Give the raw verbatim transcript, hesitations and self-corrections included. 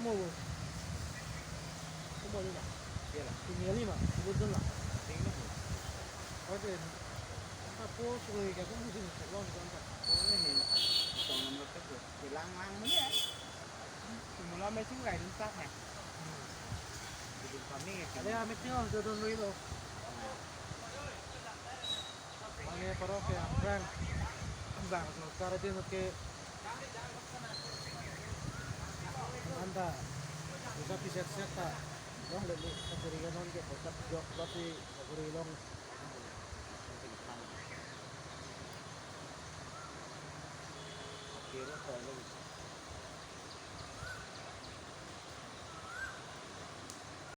Mo bo. Mo bo lima. Iya lah. Ini lima. Sebut dulu lah. Tinggal. Oke. Apa post lo ya? Kamu mesti ngecek lo di sana. Pokoknya ini. Tong nomor satu. Hilang lang mo ya. Semula matching lain tak ya. Jadi kami ya. Ada yang matching lo, jodoh lo itu. Mane parok ke aphrang bang sorkar adim ke anta bisa piset set ta long lele sakuri non ke kota jok lati sakuri long. Kira kalau